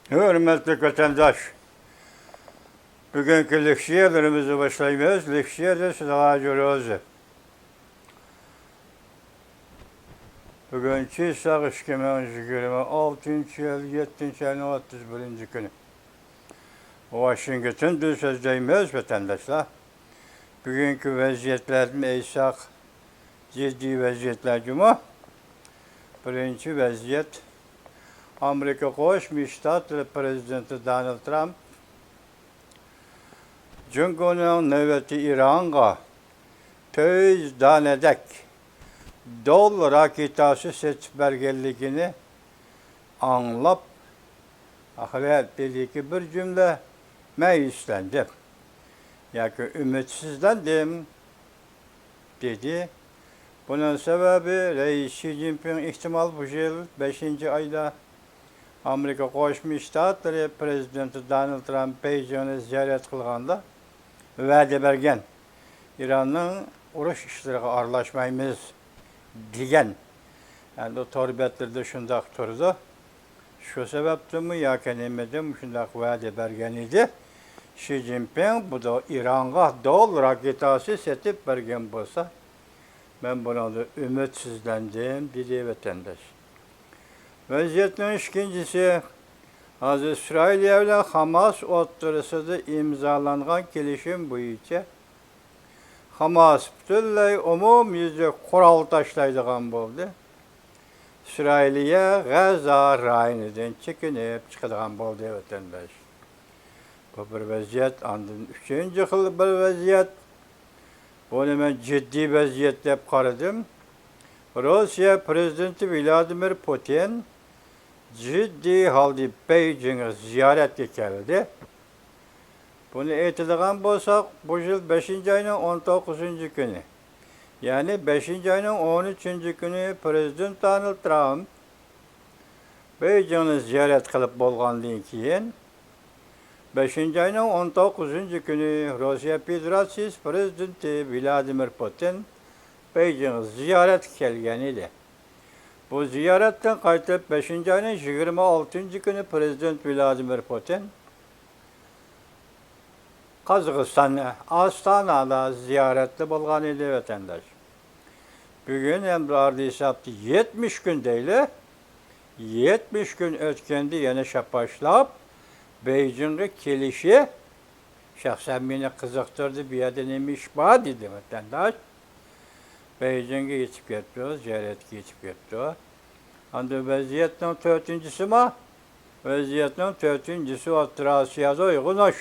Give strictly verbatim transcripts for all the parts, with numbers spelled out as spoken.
ھۆرمەتلىك ۋەتەنداش، بۈگۈنكى لېكسىيەلىرىمىزنى باشلايمىز. لېكسىيەدە سىزگە ھازىر روزى. بۈگۈن چىساق ئىككى مىڭ يىگىرمە ئالتىنچى يىل يەتتىنچى ئاينىڭ ئوتتۇز بىرىنچى كۈنى. ۋاشىنگتوندىن سۆزلەيمىز، ۋەتەنداشلار. بۈگۈنكى ۋەزىيەتلەردىن ئېيتساق، جىددىي ۋەزىيەتلەر جۇمۇ. بىرىنچى ۋەزىيەت، ئامېرىكا قوشما شتاتلىرى پرېزىدېنتى دونالد ترامپ جۇڭگونىڭ نۆۋەتتە ئىرانغا تۆت يۈز دانىدەك دول راكېتاسى سېتىپ بەرگەنلىكىنى ئاڭلاپ، ئاخىرى دېدىكى بىر جۈملە، مەيۈسلەندىم ياكى ئۈمىدسىزلەندىم، دېدى. بۇنىڭ سەۋەبى، رەئىس شى جىنپىڭ ئېھتىمال بۇ يىل بەشىنچى ئايدا ئامېرىكا قوشما شتاتلىرى پرېزىدېنتى دونالد ترامپ بېيجىڭنى زىيارەت قىلغاندا ۋەدە بەرگەن، ئىراننىڭ ئۇرۇش ئىشلىرىغا ئارىلاشمايمىز، دېگەن. ئەمدى تور بەتلىرىدە شۇنداق تۇرىدۇ. شۇ سەۋەبتىنمۇ ياكى نېمىدىن شۇنداق ۋەدە بەرگەن ئىدى. شى جىنپىڭ بۇ دو-، ئىرانغا دول راكېتاسى سېتىپ بەرگەن بولسا، مەن بۇنىڭدىن ئۈمىدسىزلەندىم، دېدى ۋەتەنداش. ۋەزىيەتنىڭ ئىككىنچىسى، ھازىر ئىسرائىلىيە بىلەن خاماس ئوتتۇرىسىدا ئىمزالانغان كېلىشىم بويىچە خاماس پۈتۈنلەي ئومۇميۈزلۈك قورال تاشلايدىغان بولدى. ئىسرائىلىيە غەززا رايونىدىن چېكىنىپ چىقىدىغان بولدى، ۋەتەنداش. بۇ بىر ۋەزىيەت. ئاندىن ئۈچىنچى خىل بىر ۋەزىيەت. بۇنى مەن جىددىي ۋەزىيەت دەپ قارىدىم. روسىيە پرېزىدېنتى ۋلادىمىر پۇتىن جىددىي ھالدا بېيجىڭغا زىيارەتكە كەلدى. بۇنى ئېيتىدىغان بولساق، بۇ يىل بەشىنچى ئاينىڭ ئون توققۇزىنچى كۈنى، يەنى بەشىنچى ئاينىڭ ئون ئۈچىنچى كۈنى پرېزىدېنت دونالد ترامپ بېيجىڭنى زىيارەت قىلىپ بولغاندىن كېيىن، بەشىنچى ئاينىڭ ئون توققۇزىنچى كۈنى روسىيە فېدېراتسىيىسى پرېزىدېنتى ۋلادىمىر پۇتىن بېيجىڭغا زىيارەتكە كەلگەن ئىدى. بۇ زىيارەتتىن قايتىپ، بەشىنچى ئاينىڭ يىگىرمە ئالتىنچى كۈنى پرېزىدېنت ۋلادىمىر پۇتىن قازاقىستان ئاستانادا زىيارەتتە بولغان ئىدى، ۋەتەنداش. بۈگۈن ئەمدى ئارىدا ھېسابتا يەتمىش كۈن دەيلى. يەتمىش كۈن ئۆتكەندە يەنە شاپاشلاپ بېيجىڭغا كېلىشى شەخسەن مېنى قىزىقتۇردى، بۇ يەردە نېمە ئىش بار، دېدى ۋەتەنداش. بېيجىڭغا يېتىپ كەپتۇ، زىيارەتكە يېتىپ كەپتۇ. ئاندىن ۋەزىيەتنىڭ تۆتىنچىسىمۇ، ۋەزىيەتنىڭ تۆتىنچىسى ئوتتۇرا ئاسىيادا ئويغىنىش.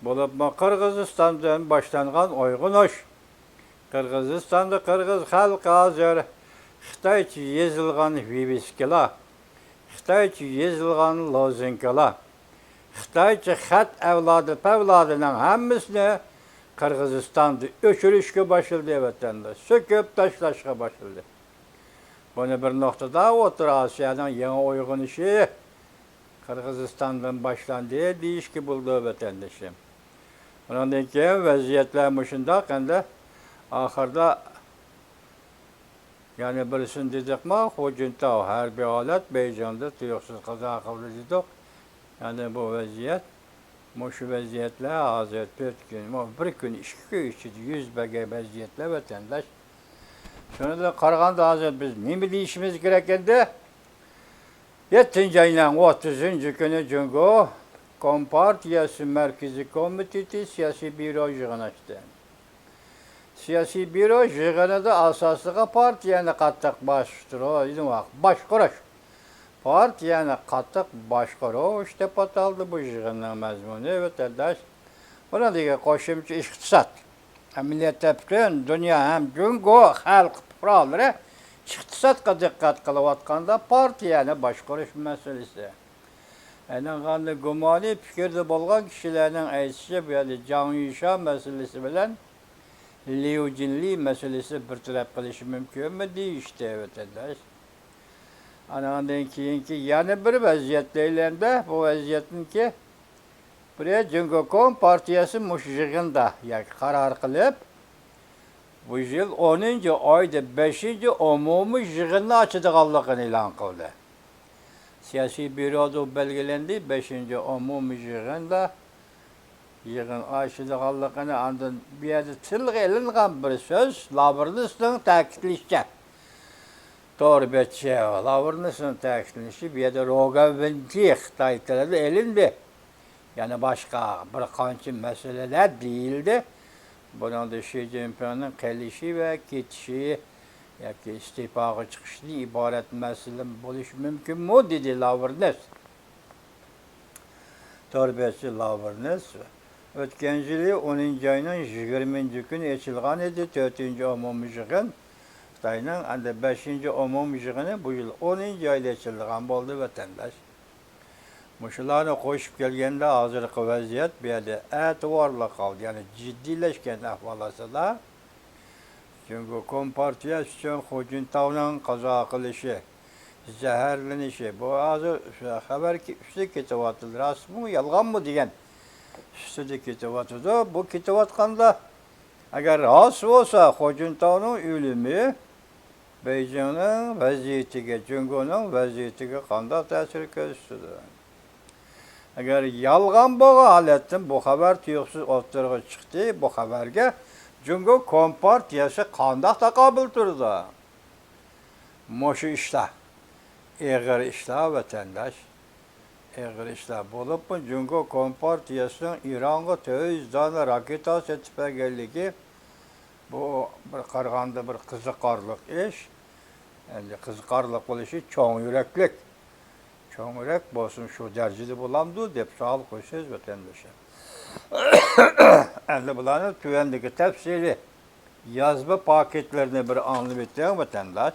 بولۇپمۇ قىرغىزىستاندىن باشلانغان ئويغىنىش. قىرغىزىستاندا قىرغىز خەلقى ھازىر خىتايچە يېزىلغان ۋىۋىسكىلار، خىتايچە يېزىلغان لوزۇنكىلار، خىتايچە خەت ئەۋلادى پەۋلادىنىڭ ھەممىسىنى قىرغىزىستاندا ئۆچۈرۈشكە باشلىدى، ۋەتەنداش، سۆكۈپ تاشلاشقا باشلىدى. بۇنى بىر نۇقتىدا ئوتتۇرا ئاسىيانىڭ يېڭى ئويغىنىشى، قىرغىزىستاندىن باشلاندى دېيىشكە بولىدۇ، ۋەتەندىشىم. ئۇنىڭدىن كېيىن ۋەزىيەتلەر مۇشۇنداق، ئەمدى ئاخىرىدا يەنە بىرسىنى دېدۇقمۇ، خۇجىنتاۋ ھەربىي ھالەت بېيجىڭدا تۇيۇقسىز قازا قىلدى دېدۇق. يەنى بۇ ۋەزىيەت، مۇشۇ ۋەزىيەتلەر ھازىر تۆت كۈن، مۇ-، بىر كۈن، ئىككى كۈن ئىچىدە يۈز بەرگەن ۋەزىيەتلەر، ۋەتەنداش. شۇنىڭدىن قارىغاندا ھازىر بىز نېمە دېيىشىمىز كېرەك ئەمدى؟ يەتتىنچى ئاينىڭ ئوتتۇزىنچى كۈنى جۇڭگو كومپارتىيەسى مەركىزىي كومىتېتى سىياسىي بيۇرو يىغىنى ئاچتى. سىياسىي بيۇرو يىغىنىدا ئاساسلىقى پارتىيەنى قاتتىق باشقۇرۇش، باشقۇرۇش. پارتىيەنى قاتتىق باشقۇرۇش دەپ ئاتالدى بۇ يىغىننىڭ مەزمۇنى، ۋەتەنداش. بۇنىڭدىكى قوشۇمچە ئىقتىساد. ئەمەلىيەتتە پۈتۈن دۇنيا ھەم جۇڭگو خەلق پۇقرالىرى ئىقتىسادقا دىققەت قىلىۋاتقاندا، پارتىيەنى باشقۇرۇش مەسىلىسى. ئېنىڭغاندا گۇمانىي پىكىردە بولغان كىشىلەرنىڭ ئېيتىشىچە، بۇ يەردە جاڭ يۈشياۋ مەسىلىسى بىلەن ليۇ جىنلى مەسىلىسى بىر تەرەپ قىلىشى مۇمكىنمۇ دېيىشتى، ۋەتەنداش. ئانىڭدىن كېيىنكى يەنە بىر ۋەزىيەت دەيلى ئەمدى، بۇ ۋەزىيەتنىڭكى بىرى، جۇڭگو كومپارتىيەسى مۇشۇ يىغىندا ياكى قارار قىلىپ، بۇ يىل ئونىنچى ئايدا بەشىنچى ئومۇمىي يىغىننى ئاچىدىغانلىقىنى ئېلان قىلدى. سىياسىي بيۇرودا بەلگىلەندى. بەشىنچى ئومۇمىي يىغىندا يىغىن ئاچىدىغانلىقىنى، ئاندىن بۇ يەردە تىلغا ئېلىنغان بىر سۆز، لاۋرېنسنىڭ تەكىتلىشىچە، تور بېتى لاۋرېنسنىڭ تەكىتلىشىچە، بۇ يەردە روگا ۋېنتى خىتاي تىلىدا ئېلىندى. يەنە باشقا بىر قانچە مەسىلىلەر دېيىلدى. بۇنىڭدا شى جىنپىڭنىڭ قېلىشى ۋە كېتىشى ياكى ئىستېپاغا چىقىشىدىن ئىبارەت مەسىلە بولۇشى مۇمكىنمۇ؟ دېدى لاۋرېنس. تور بېتى لاۋرېنس. ئۆتكەن يىلى ئونىنچى ئاينىڭ يىگىرمىنچى كۈنى ئېچىلغان ئىدى تۆتىنچى ئومۇمىي يىغىن خىتاينىڭ. ئەمدى بەشىنچى ئومۇمىي يىغىنى بۇ يىل ئونىنچى ئايدا ئېچىلىدىغان بولدى، ۋەتەنداش. مۇشۇلارنى قوشۇپ كەلگەندە، ھازىرقى ۋەزىيەت بۇ يەردە ئەتىۋارلىق ھالدا، يەنى جىددىيلەشكەن ئەھۋال ئاستىدا، جۇڭگو كومپارتىيەسى ئۈچۈن خۇجىنتاۋنىڭ قازا قىلىشى، زەھەرلىنىشى، بۇ ھازىر خەۋەر ئۈستىدە كېتىۋاتىدۇ. راستمۇ، يالغانمۇ دېگەن ئۈستىدە كېتىۋاتىدۇ. بۇ كېتىۋاتقاندا، ئەگەر راست بولسا، خۇجىنتاۋنىڭ ئۆلۈمى بېيجىڭنىڭ ۋەزىيىتىگە، جۇڭگونىڭ ۋەزىيىتىگە قانداق تەسىر كۆرسىتىدۇ؟ ئەگەر يالغان بولغان ھالەتتىن بۇ خەۋەر تۇيۇقسىز ئوتتۇرىغا چىقتى، بۇ خەۋەرگە جۇڭگو كومپارتىيەسى قانداق تاقابىل تۇرىدۇ؟ مۇشۇ ئىشلار ئېغىر ئىشلار، ۋەتەنداش. ئېغىر ئىشلار بولۇپمۇ، جۇڭگو كومپارتىيەسىنىڭ ئىرانغا تۆت يۈز دانە راكېتا سېتىپ بەرگەنلىكى، بۇ بىر قارىغاندا بىر قىزىقارلىق ئىش. ئەمدى قىزىقارلىق بولۇشى چوڭ يۈرەكلىك. چوڭ يۈرەك بولسۇن، شۇ دەرىجىدە بولامدۇ دەپ سوئال قويىسىز، ۋەتەندىشىم. ئەمدى بۇلارنىڭ تۆۋەندىكى تەپسىلىي يازما پاكىتلىرىنى بىر ئاڭلىۋېتىڭ، ۋەتەنداش.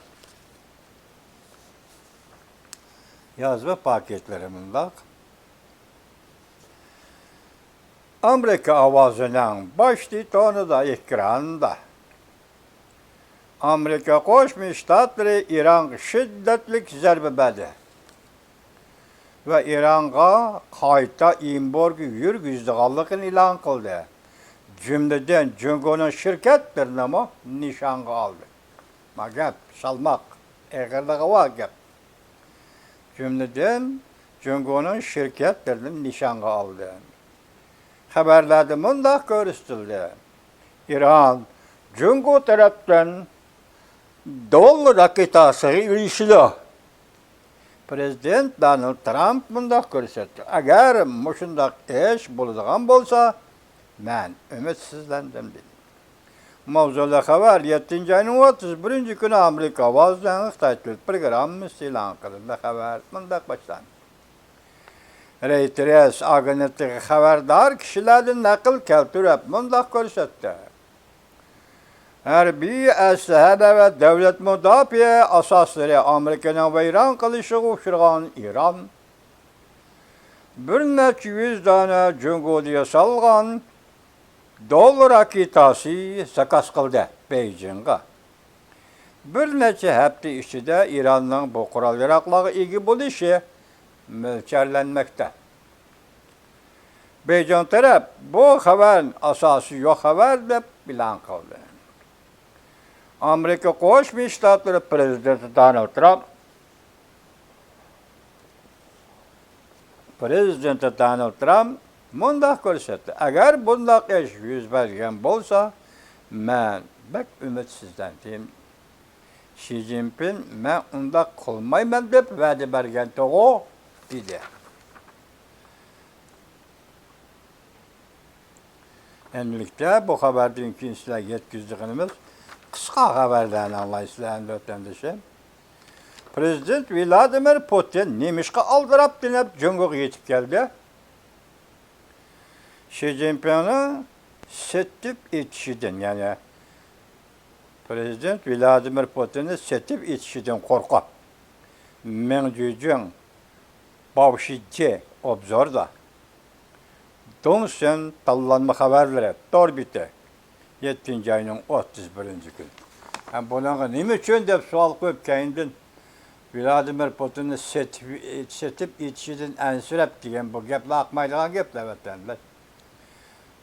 يازما پاكىتلىرى مۇنداق. ئامېرىكا ئاۋازىنىڭ باش تىتونىدا ئېكراندا. ئامېرىكا قوشما شتاتلىرى ئىرانغا شىددەتلىك زەربە بەردى ۋە ئىرانغا قايتا ئېمبارگو يۈرگۈزىدىغانلىقىنى ئېلان قىلدى. جۈملىدىن جۇڭگونىڭ شىركەتلىرىنىمۇ نىشانغا ئالدى. ما گەپ، سالماق، ئېغىرلىقى بار گەپ. جۈملىدىن جۇڭگونىڭ شىركەتلىرىنى نىشانغا ئالدى. خەۋەرلەردە مۇنداق كۆرسىتىلدى: ئىران جۇڭگو تەرەپتىن دوللا راكېتاسىغا ئېرىشىدۇ. پىرېزىدېنت دونالد ترامپ مۇنداق كۆرسەتتى: ئەگەر مۇشۇنداق ئىش بولىدىغان بولسا، مەن ئۈمىدسىزلەندىم، دېدى. ماۋزۇلۇق خەۋەر يەتتىنچى ئاينىڭ ئوتتۇز بىرىنچى كۈنى ئامېرىكا ئاۋازىنىڭ خىتاي تىل پروگراممىسى ئېلان قىلىندى. خەۋەر مۇنداق باشلاندى. رەيتېرس ئاگېنتلىقى خەۋەردار كىشىلەردىن نەقىل كەلتۈرۈپ مۇنداق كۆرسەتتى: ھەربىي ئەسلىھەلەر ۋە دۆلەت مۇداپىئە ئاساسلىرى ئامېرىكىنىڭ ۋەيران قىلىشىغا ئۇچرىغان ئىران بىر نەچچە يۈز دانە جۇڭگودا ياسالغان دوللا راكېتاسى زاكاز قىلدى بېيجىڭغا. بىر نەچچە ھەپتە ئىچىدە ئىراننىڭ بۇ قورال-ياراغلارغا ئىگە بولۇشى مۆلچەرلەنمەكتە. بېيجىڭ تەرەپ بۇ خەۋەرنى ئاساسى يوق خەۋەر دەپ ئېلان قىلدى. ئامېرىكا قوشما شتاتلىرى پىرېزىدېنتى دونالد ترامپ، پىرېزىدېنتى دونالد ترامپ مۇنداق كۆرسەتتى: ئەگەر بۇنداق ئىش يۈز بەرگەن بولسا، مەن بەك ئۈمىدسىزلەندىم. شى جىنپىڭ مەن ئۇنداق قىلمايمەن دەپ ۋەدە بەرگەنتىغۇ، دېدى. ئەمدىلىكتە بۇ خەۋەردىن كېيىن سىلەرگە يەتكۈزىدىغىنىمىز قىسقا خەۋەرلەرنى ئاڭلايسىلەر ئەمدى، ۋەتەندىشىم. پىرېزىدېنت ۋلادىمىر پۇتىن نېمىشقا ئالدىراپ دېنەپ جۇڭگوغا يېتىپ كەلدى؟ شى جىنپىڭنىڭ سېتىپ ئېتىشىدىن، يەنى پىرېزىدېنت ۋلادىمىر پۇتىننى سېتىپ ئېتىشىدىن قورقۇپ، مېڭ جۈجۈڭ، باۋ شىجيې ئوبزوردا. دۇڭ سۈن تاللانما خەۋەرلىرى تور بېتى، يەتتىنچى ئاينىڭ ئوتتۇز بىرىنچى كۈنى. ھەم بۇنىڭغا نېمە ئۈچۈن دەپ سوئال قويۇپ، كەينىدىن ۋلادىمىر پۇتىننى سېتىپ، سېتىپ ئېتىشىدىن ئەنسىرەپ دېگەن بۇ گەپلەر ئاقمايدىغان گەپلەر، ۋەتەندىن.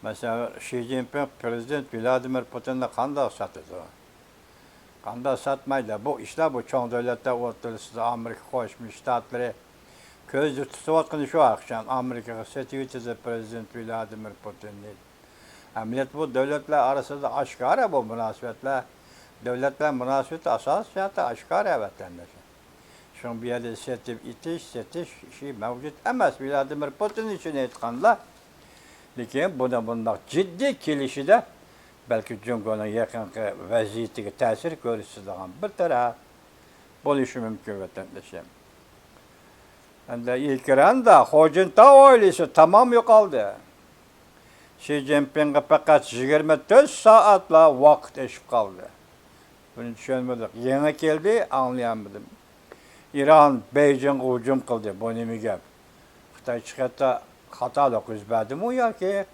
مەسىلەن، شى جىنپىڭ پىرېزىدېنت ۋلادىمىر پۇتىننى قانداق ساتىدۇ؟ قانداق ساتمايدۇ؟ بۇ ئىشلار بۇ چوڭ دۆلەتلەر ئوتتۇرىسىدا ئامېرىكا قوشما شتاتلىرى، كۆزدە تۇتۇۋاتقىنى شۇ ئاخشام ئامېرىكىغا سېتىۋېتىدۇ پرېزىدېنت ۋلادىمىر پۇتىننى. ئەمەلىيەتتە بۇ دۆلەتلەر ئارىسىدا ئاشكارا بۇ مۇناسىۋەتلەر. دۆلەتلەر مۇناسىۋىتى ئاساسىي جەھەتتە ئاشكارا، ۋەتەنداشلار. شۇڭا بۇ يەردە سېتىپ ئېتىش، سېتىش ئىشى مەۋجۇت ئەمەس. ۋلادىمىر پۇتىن ئۈچۈن ئېيتقاندا، لېكىن بۇنى بۇنداق جىددىي كېلىشىدە بەلكى جۇڭگونىڭ يېقىنقى ۋەزىيىتىگە تەسىر كۆرسىتىدىغان بىر تەرەپ بولۇشى مۇمكىن، ۋەتەندىشىم. ئەمدى ئېكراندا خو جىنتاۋ ئائىلىسى تامام يوقالدى. شى جىنپىڭغا پەقەت يىگىرمە تۆت سائەتلا ۋاقىت ئېشىپ قالدى. بۇنى چۈشەنمىدۇق. يېڭى كەلدى، ئاڭلىيالمىدىم. ئىران بېيجىڭغا ھۇجۇم قىلدى. بۇ نېمە گەپ؟ خىتاي چىقىۋەتتى، خاتالىق يۈز بەردىمۇ ياكى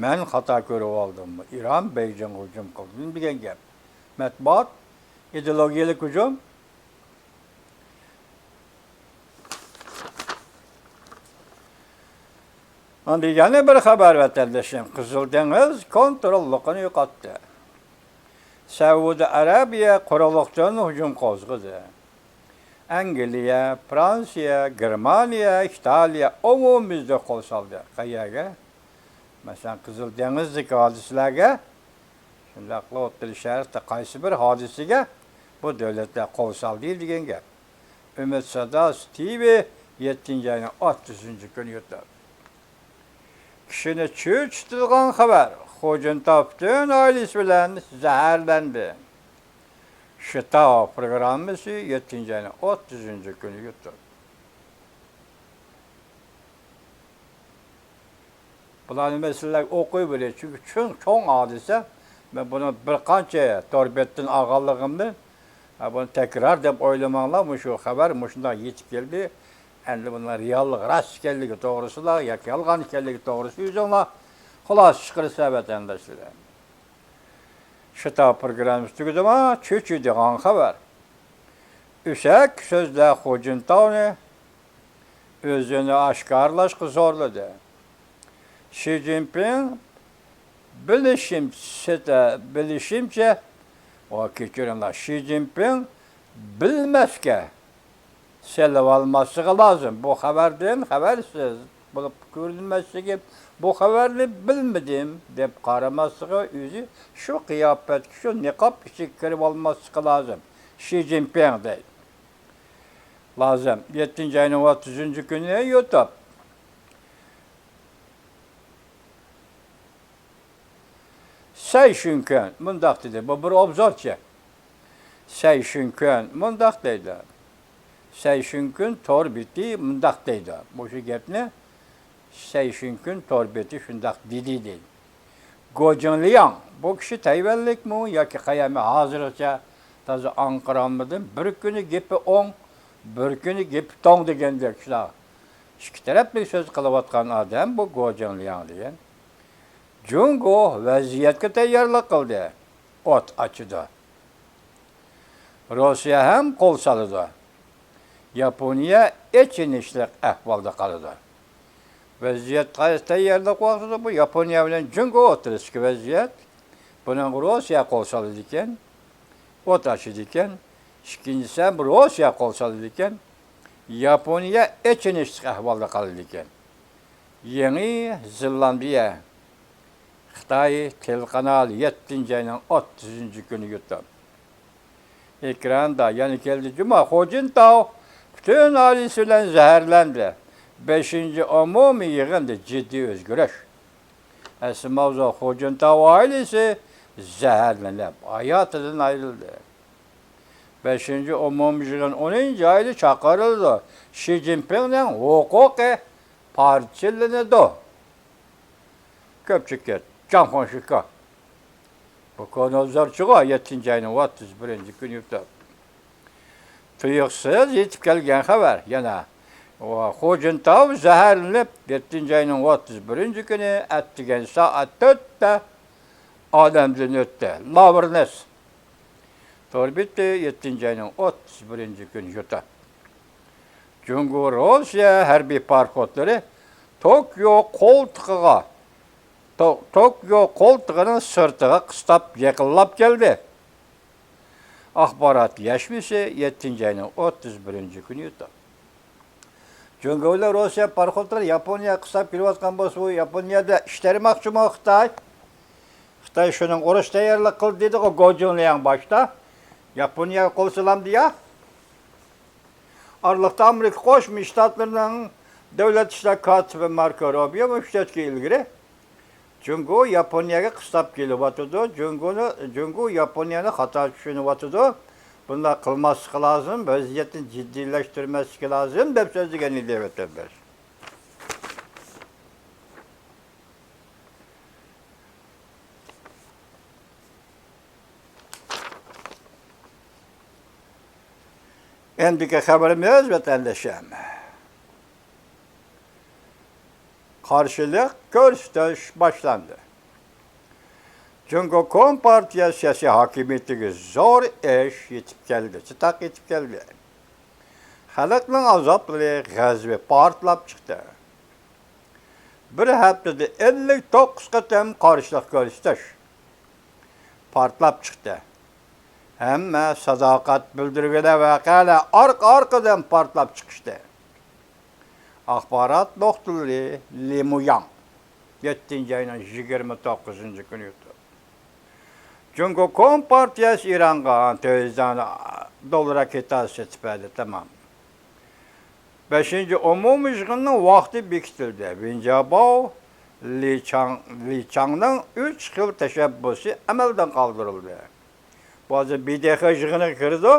مەن خاتا كۆرۈۋالدىممۇ؟ ئىران بېيجىڭغا ھۇجۇم قىلدى. نېمە دېگەن گەپ؟ مەتبۇئات، ئىدېئولوگىيەلىك ھۇجۇم. ئەمدى يەنە بىر خەۋەر، ۋەتەندىشىم. قىزىل دېڭىز كونتروللۇقىنى يوقاتتى. سەئۇدى ئەرەبىيە قۇرۇقلۇقتىن ھۇجۇم قوزغىدى. ئەنگلىيە، فرانسىيە، گېرمانىيە، ئىتالىيە ئومۇميۈزلۈك قول سالدى. قەيەرگە؟ مەسىلەن، قىزىل دېڭىزدىكى ھادىسىلەرگە، شۇنداقلا ئوتتۇرا شەرقتە قايسى بىر ھادىسىگە بۇ دۆلەتلەر قول سالدى دېگەن گەپ. ئۈمىد ساداسى تىۋى يەتتىنچى ئاينىڭ ئوتتۇزىنچى كۈنى يوتۇپ. كىشىنى چۆچۈتىدىغان خەۋەر. خو جىنتاۋ پۈتۈن ئائىلىسى بىلەن زەھەرلەندى. شىتاۋ پروگراممىسى يەتتىنچى ئاينىڭ ئوتتۇزىنچى كۈنى يوتۇپ. بۇلارنى مەن سىلەرگە ئوقۇيبېرەي، چۈنكى چوڭ، چوڭ ھادىسە. مەن بۇنى بىر قانچە تور بەتتىن ئالغانلىقىمدىن، ھە، بۇنى تەكرار دەپ ئويلىماڭلار، مۇشۇ خەۋەر مۇشۇنداق يېتىپ كەلدى. ئەمدى بۇنىڭ رېئاللىق راست ئىكەنلىكى توغرىسىدا ياكى يالغان ئىكەنلىكى توغرىسىدا ئۆزۈڭلار خۇلاسە چىقىرىسىلەر، ۋەتەنداشلىرىم. شىتاۋ پروگراممىسى تۈگىدىما، چۆچۈدىغان خەۋەر. ئۆسەك سۆزلەر خو جىنتاۋنى ئۆزىنى ئاشكارىلاشقا زورلىدى. شى جىنپىڭ بىلىشىم-، سېتە-، بىلىشىمچە، ئۇ، كەچۈرۈڭلار، شى جىنپىڭ بىلمەسكە سېلىۋالماسلىقى لازىم. بۇ خەۋەردىن خەۋەرسىز بولۇپ كۆرۈنمەسلىكى، بۇ خەۋەرنى بىلمىدىم دەپ قارىماسلىقى، ئۆزى شۇ قىياپەتكە، شۇ نىقاب ئىچىگە كىرىۋالماسلىقى لازىم. شى جىنپىڭ دەيدۇ. لازىم. يەتتىنچى ئاينىڭ ئوتتۇزىنچى كۈنى يوتۇپ. سەي شۈنكۈن مۇنداق دېدى، بۇ بىر ئوبزورچى. سەي شۈنكۈن مۇنداق دەيدۇ. سەي شۈنكۈن تور بېتى مۇنداق دەيدۇ. مۇشۇ گەپنى سەي شۈنكۈن تور بېتى شۇنداق دېدى دەيدۇ. گو جىڭلياڭ، بۇ كىشى تەيۋەنلىكمۇ ياكى قەيەرمۇ، ھازىرغىچە تازا ئاڭقىرالمىدىم. بىر كۈنى گېپى ئوڭ، بىر كۈنى گېپى توڭ دېگەندەك شۇنداق ئىككى تەرەپلىك سۆز قىلىۋاتقان ئادەم بۇ گو جىڭلياڭ دېگەن. جۇڭگو ۋەزىيەتكە تەييارلىق قىلدى. ئوت ئاچىدۇ. روسىيە ھەم قول سالىدۇ. ياپونىيە ئېچىنىشلىق ئەھۋالدا قالىدۇ. ۋەزىيەت قايسى تەييارلىق ۋاقتىدا بۇ ياپونىيە بىلەن جۇڭگو ئوتتۇرىسىدىكى ۋەزىيەت. بۇنىڭغا روسىيە قول سالىدىكەن، ئوت ئاچىدىكەن. ئىككىنچىسى ھەم روسىيە قول سالىدىكەن، ياپونىيە ئېچىنىشلىق ئەھۋالدا قالىدىكەن. يېڭى زېلاندىيە خىتاي تېلېقانالى يەتتىنچى ئاينىڭ ئوتتۇزىنچى كۈنى يوتۇپ. ئېكراندا يەنە كەلدى جۇما. خو جىنتاۋ پۈتۈن ئائىلىسى بىلەن زەھەرلەندى. بەشىنچى ئومۇمىي يىغىندا جىددىي ئۆزگىرىش. ئەسلى ماۋزۇ خو جىنتاۋ ئائىلىسى زەھەرلىنىپ ھاياتىدىن ئايرىلدى. بەشىنچى ئومۇمىي يىغىن ئونىنچى ئايدا چاقىرىلىدۇ. شى جىنپىڭنىڭ ھوقۇقى پارچىلىنىدۇ. كۆپچىكى، جاڭخۇڭشىكا. بۇ كونا ئوبزورچىغۇ، يەتتىنچى ئاينىڭ ئوتتۇز بىرىنچى كۈنى يوتۇپ. تۇيۇقسىز يېتىپ كەلگەن خەۋەر يەنە. خو جىنتاۋ زەھەرلىنىپ، يەتتىنچى ئاينىڭ ئوتتۇز بىرىنچى كۈنى ئەتىگەن سائەت تۆتتە ئالەمدىن ئۆتتى. لاۋرنېس تور بېتى يەتتىنچى ئاينىڭ ئوتتۇز بىرىنچى كۈنى يوتۇپ. جۇڭگو روسىيە ھەربىي پاراخوتلىرى توكيو قولتۇقىغا، تو-، توكيو قولتۇقىنىڭ سىرتىغا قىستاپ يېقىنلاپ كەلدى. ئاخبارات يەشمىسى يەتتىنچى ئاينىڭ ئوتتۇز بىرىنچى كۈنى يوتۇپ. جۇڭگو بىلەن روسىيە پاراخوتلىرى ياپونىيەگە قىستاپ كېلىۋاتقان بولسا، بۇ ياپونىيەدە ئىش تېرىماقچىمۇ خىتاي؟ خىتاي شۇنىڭ ئۇرۇش تەييارلىق قىلدى دېدىغۇ، گو جۇنلياڭ باشتا. ياپونىيەگە قول سالامدۇ يا؟ ئارىلىقتا ئامېرىكا قوشما شتاتلىرىنىڭ دۆلەت ئىشلار كاتىپى ماركو روبىيو مۇشۇ ئۈچ ئىلگىرى جۇڭگو ياپونىيەگە قىستاپ كېلىۋاتىدۇ، جۇڭگونى، جۇڭگو ياپونىيەنى خاتا چۈشىنىۋاتىدۇ، بۇنداق قىلماسلىقى لازىم، ۋەزىيەتنى جىددىيلەشتۈرمەسلىكى لازىم، دەپ سۆزلىگەن ئىدى ۋەتەنداش. ئەمدىكى خەۋىرىمىز، ۋەتەندىشىم، قارشىلىق كۆرسىتىش باشلاندى. جۇڭگو كومپارتىيە سىياسىي ھاكىمىيىتىگە زور ئىش يېتىپ كەلدى، چاتاق يېتىپ كەلدى. خەلقنىڭ ئازابلىرى، غەزىپى پارتلاپ چىقتى. بىر ھەپتىدە ئەللىك توققۇز قېتىم قارشىلىق كۆرسىتىش پارتلاپ چىقتى. ھەممە ساداقەت بىلدۈرگۈدەك ۋەقەلەر ئارقا-ئارقىدىن پارتلاپ چىقىشتى. ئاخبارات نۇقتىلىرى، لى مۇياڭ، يەتتىنچى ئاينىڭ يىگىرمە توققۇزىنچى كۈنى يۇتۇپ. جۇڭگو كومپارتىيەسى ئىرانغا تۆت يۈز دانە دوللار راكېتا سېتىپ بەردى، تامام. بەشىنچى ئومۇمىي يىغىننىڭ ۋاقتى بېكىتىلدى. ۋېن جياباۋ، لى چاڭ، لى چاڭنىڭ ئۈچ خىل تەشەببۇسى ئەمەلدىن قالدۇرۇلدى. بۇ ھازىر ب د ق يىغىنىغا كىرىدۇ.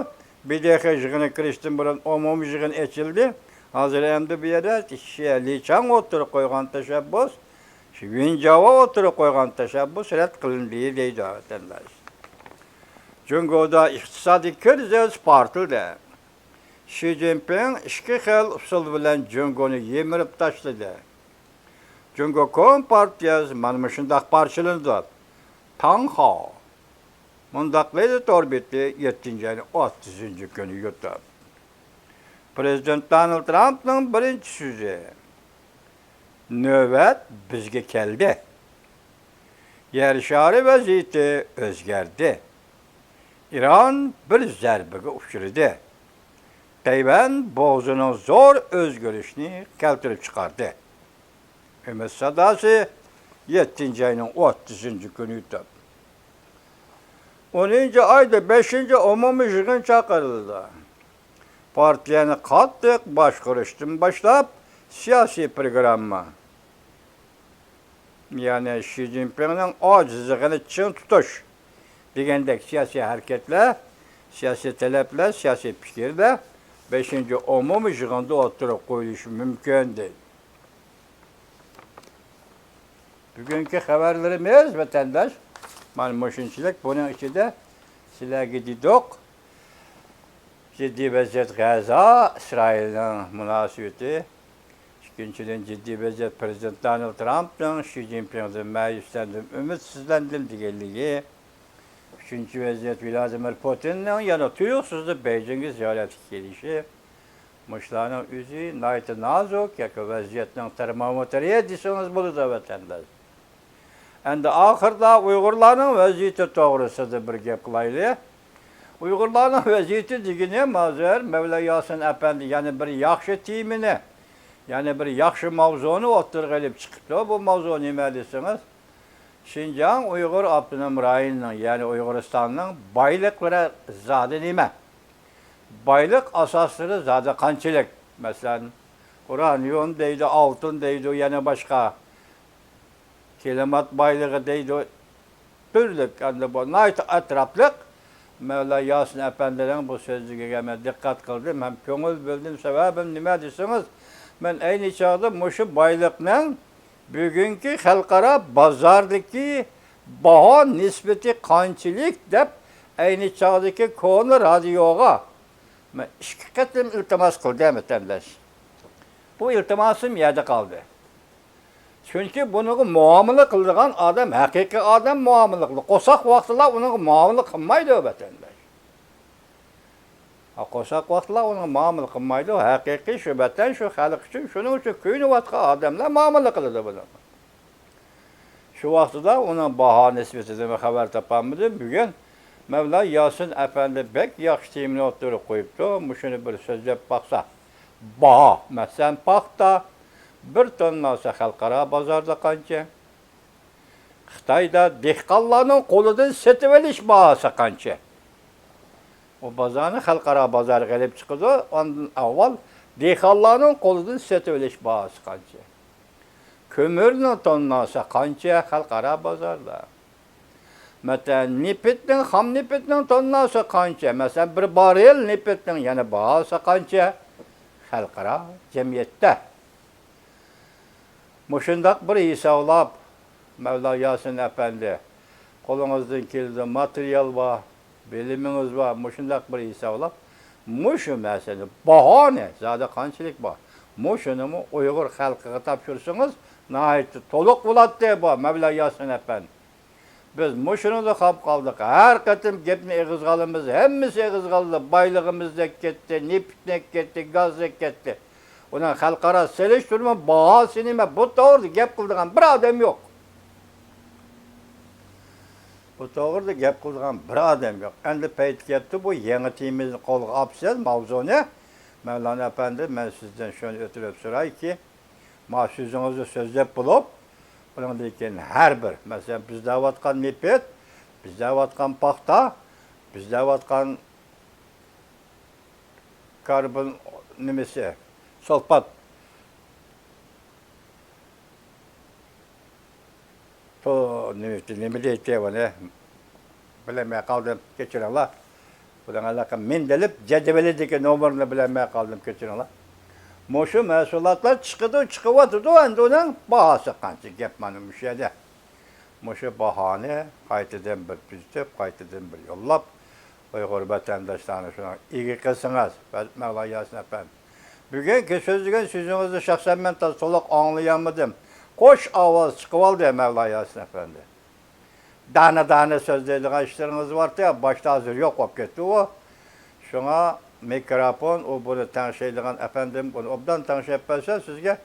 ب د ق يىغىنىغا كىرىشتىن بۇرۇن ئومۇمىي يىغىن ئېچىلدى. ھازىر ئەمدى بۇ يەردە شى لى چاڭ ئوتتۇرىغا قويغان تەشەببۇس، شى ۋېن جياباۋ ئوتتۇرىغا قويغان تەشەببۇس رەت قىلىندى دەيدۇ ۋەتەنداش. جۇڭگودا ئىقتىسادىي كىرىزىس پارتلىدى. شى جىنپىڭ ئىككى خىل ئۇسۇل بىلەن جۇڭگونى يىمىرىپ تاشلىدى. جۇڭگو كومپارتىيەسى مانا مۇشۇنداق پارچىلىنىدۇ. تاڭخاۋ مۇنداق دەيدۇ، تور بېتى يەتتىنچى ئاينىڭ ئوتتۇزىنچى كۈنى يۇتۇپ. پرېزىدېنت دونالد ترامپنىڭ بىرىنچى سۆزى، نۆۋەت بىزگە كەلدى. يەر شارى ۋەزىيىتى ئۆزگەردى. ئىران بىر زەربىگە ئۇچرىدى. تەيۋەن بوغۇزىنىڭ زور ئۆزگىرىشنى كەلتۈرۈپ چىقاردى. ئۈمىد ساداسى، يەتتىنچى ئاينىڭ ئوتتۇزىنچى كۈنى يۇتۇپ. ئونىنچى ئايدا بەشىنچى ئومۇمىي يىغىن چاقىرىلدى. پارتىيەنى قاتتىق باشقۇرۇشتىن باشلاپ، سىياسىي پروگرامما، يەنى شى جىنپىڭنىڭ ئاجىزلىقىنى چىڭ تۇتۇش دېگەندەك سىياسىي ھەرىكەتلەر، سىياسىي تەلەپلەر، سىياسىي پىكىرلەر بەشىنچى ئومۇمىي يىغىندا ئوتتۇرىغا قويۇلۇشى مۇمكىن، دەيدۇ. بۈگۈنكى خەۋەرلىرىمىز، ۋەتەنداش، مانا مۇشۇنچىلىك. بۇنىڭ ئىچىدە سىلەرگە دېدۇق، جىددىي ۋەزىيەت غەززە، ئىسرائىلنىڭ مۇناسىۋىتى. ئىككىنچىدىن، جىددىي ۋەزىيەت پرېزىدېنت دونالد ترامپنىڭ شى جىنپىڭدىن مەيۈسلەندىم، ئۈمىدسىزلەندىم دېگەنلىكى. ئۈچىنچى ۋەزىيەت ۋلادىمىر پۇتىننىڭ يەنە تۇيۇقسىزلا بېيجىڭگە زىيارەتكە كېلىشى. مۇشۇلارنىڭ ئۆزى ناھايىتى نازۇك ياكى ۋەزىيەتنىڭ تېرمومېتىرى دېسىڭىز بولىدۇ، ۋەتەنداش. ئەمدى ئاخىرىدا ئۇيغۇرلارنىڭ ۋەزىيىتى توغرىسىدا بىر گەپ قىلايلى. ئۇيغۇرلارنىڭ ۋەزىيىتى دېگىنىم ھازىر مەۋلا ياسىن ئەپەندى يەنە بىر ياخشى تېمىنى، يەنە بىر ياخشى ماۋزۇنى ئوتتۇرىغا ئېلىپ چىقىپتۇ. بۇ ماۋزۇ نېمە دېسىڭىز، شىنجاڭ ئۇيغۇر ئاپتونوم رايونىنىڭ، يەنى ئۇيغۇرىستاننىڭ بايلىقلىرى زادى نېمە؟ بايلىق ئاساسلىرى زادى قانچىلىك؟ مەسىلەن، ئۇرانىيۇم دەيدۇ، ئالتۇن دەيدۇ، يەنە باشقا كىلىمات بايلىقى دەيدۇ. تۈرلۈك، ئەمدى بۇ ناھايىتى ئەتراپلىق. مەۋلا ياسىن ئەپەندىنىڭ بۇ سۆزلىرىگە مەن دىققەت قىلدىم ھەم كۆڭۈل بۆلدۈم. سەۋەبىم نېمە دېسىڭىز، مەن ئەينى چاغدا مۇشۇ بايلىقنىڭ بۈگۈنكى خەلقئارا بازاردىكى باھا نىسبىتى قانچىلىك دەپ، ئەينى چاغدىكى كونا رادىيوغا مەن ئىككى قېتىم ئىلتىماس قىلدىم، ۋەتەنداش. بۇ ئىلتىماسىم يەردە قالدى. چۈنكى بۇنىڭغا مۇئامىلە قىلىدىغان ئادەم، ھەقىقىي ئادەم مۇئامىلە قىلىدۇ. قورساق ۋاقتىدا ئۇنىڭغا مۇئامىلە قىلمايدۇ، ۋەتەنداش. ھە، قورساق ۋاقتىدا ئۇنىڭغا مۇئامىلە قىلمايدۇ. ھەقىقىي شۇ ۋەتەن، شۇ خەلق ئۈچۈن، شۇنىڭ ئۈچۈن كۆيۈنۈۋاتقان ئادەملەر مۇئامىلە قىلىدۇ بۇنىڭغا. شۇ ۋاقتىدا ئۇنىڭ باھا نىسبىتىدىنمۇ خەۋەر تاپالمىدىم. بۈگۈن مەۋلا ياسىن ئەپەندى بەك ياخشى تېمىنى ئوتتۇرىغا قويۇپتۇ. مۇشۇنى بىر سۆزلەپ باقسا، باھا، مەسىلەن، پاختا بىر تونناسى خەلقئارا بازاردا قانچە؟ خىتايدا دېھقانلارنىڭ قولىدىن سېتىۋېلىش باھاسى قانچە؟ ئۇ بازارنى خەلقئارا بازارغا ئېلىپ چىقىدۇ، ئاندىن ئاۋۋال دېھقانلارنىڭ قولىدىن سېتىۋېلىش باھاسى قانچە؟ كۆمۈرنىڭ تونناسى قانچە خەلقئارا بازاردا؟ مەسىلەن، نېفىتنىڭ، خام نېفىتنىڭ تونناسى قانچە؟ مەسىلەن، بىر باررېل نېفىتنىڭ يەنە باھاسى قانچە خەلقئارا جەمئىيەتتە؟ مۇشۇنداق بىر ھېسابلاپ، مەۋلا ياسىن ئەپەندى، قولىڭىزدىن كېلىدۇ، ماتېرىيال بار، بىلىمىڭىز بار، مۇشۇنداق بىر ھېسابلاپ، مۇشۇ مەسىلىنى، باھانى زادى قانچىلىك بار، مۇشۇنىمۇ ئۇيغۇر خەلقىگە تاپشۇرسىڭىز، ناھايىتى تولۇق بولاتتى بۇ، مەۋلا ياسىن ئەپەندى. بىز مۇشۇنىڭدا قاپ قالدۇق. ھەر قېتىم گەپنى ئېغىزغا ئالىمىز، ھەممىسى ئېغىزغا ئالىدۇ. بايلىقىمىز كەتتى، نېفىت كەتتى، گاز كەتتى. ئۇنىڭ خەلقئارا سېلىشتۇرما باھاسى نېمە؟ بۇ توغرىدا گەپ قىلىدىغان بىر ئادەم يوق. بۇ توغرىدا گەپ قىلىدىغان بىر ئادەم يوق. ئەمدى پەيتى كەپتۇ، بۇ يېڭى تېمىنى قولغا ئاپسىز، ماۋزۇنى. مەۋلانا ئەپەندى، مەن سىزدىن شۇنى ئۆتۈنۈپ سورايكى، ما سۆزىڭىزنى سۆزلەپ بولۇپ، ئۇنىڭدىن كېيىن ھەر بىر، مەسىلەن، بىز دەۋاتقان نېفىت، بىز دەۋاتقان پاختا، بىز دەۋاتقان كاربون نېمىسى، سۇلفات، تو-، نېمە، نېمە دەيتتى ئۇنى؟ بىلەلمەي قالدىم، كەچۈرۈڭلار. بۇنىڭ ھېلىقى مەندىلىپ جەدۋىلىدىكى نومۇرنى بىلەلمەي قالدىم، كەچۈرۈڭلار. مۇشۇ مەھسۇلاتلار چىقىدۇ، چىقىۋاتىدۇ، ئەمدى ئۇنىڭ باھاسى قانچە؟ گەپ مانا مۇشۇ يەردە. مۇشۇ باھانى قايتىدىن بىر تۈزىتىپ، قايتىدىن بىر يوللاپ، ئۇيغۇر ۋەتەنداشلارنى شۇنىڭ ئىگە قىلسىڭىز، مەۋلا ياسىن ئەپەندى. بۈگۈنكى سۆزلىگەن سۆزىڭىزنى شەخسەن مەن تازا تولۇق ئاڭلىيالمىدىم. قوش ئاۋاز چىقىۋالدى، مەۋلا ياسىن ئەپەندى. دانە-دانە سۆزلەيدىغان ئىشلىرىڭىز بارتى، باشتا ھازىر يوق بولۇپ كەتتى ئۇ. شۇڭا مىكروفون، ئۇ بۇنى تەڭشەيدىغان ئەپەندىم بۇنى ئوبدان تەڭشەپ بەرسە سىزگە،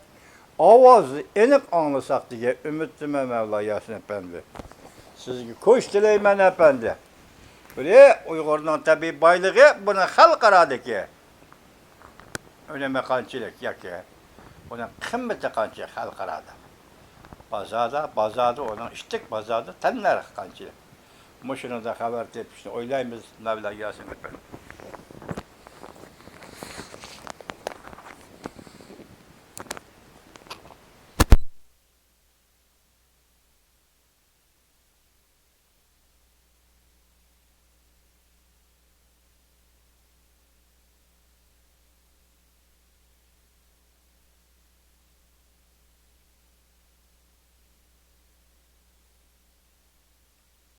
ئاۋازنى ئېنىق ئاڭلىساق دېگەن ئۈمىدتىمەن، مەۋلا ياسىن ئەپەندى. سىزگە كۈچ تىلەيمەن، ئەپەندى. بىرى، ئۇيغۇرنىڭ تەبىئىي بايلىقى، بۇنىڭ خەلقئارادىكى ئۈنۈمى قانچىلىك ياكى ئۇنىڭ قىممىتى قانچە خەلقئارادا؟ بازاردا، بازاردا ئۇنىڭ ئىتتىك بازاردا تەننەرخى قانچىلىك؟ مۇشۇنىڭدا خەۋەر تېپىشنى ئويلايمىز، مەۋلا ياسىن ئەپەندى.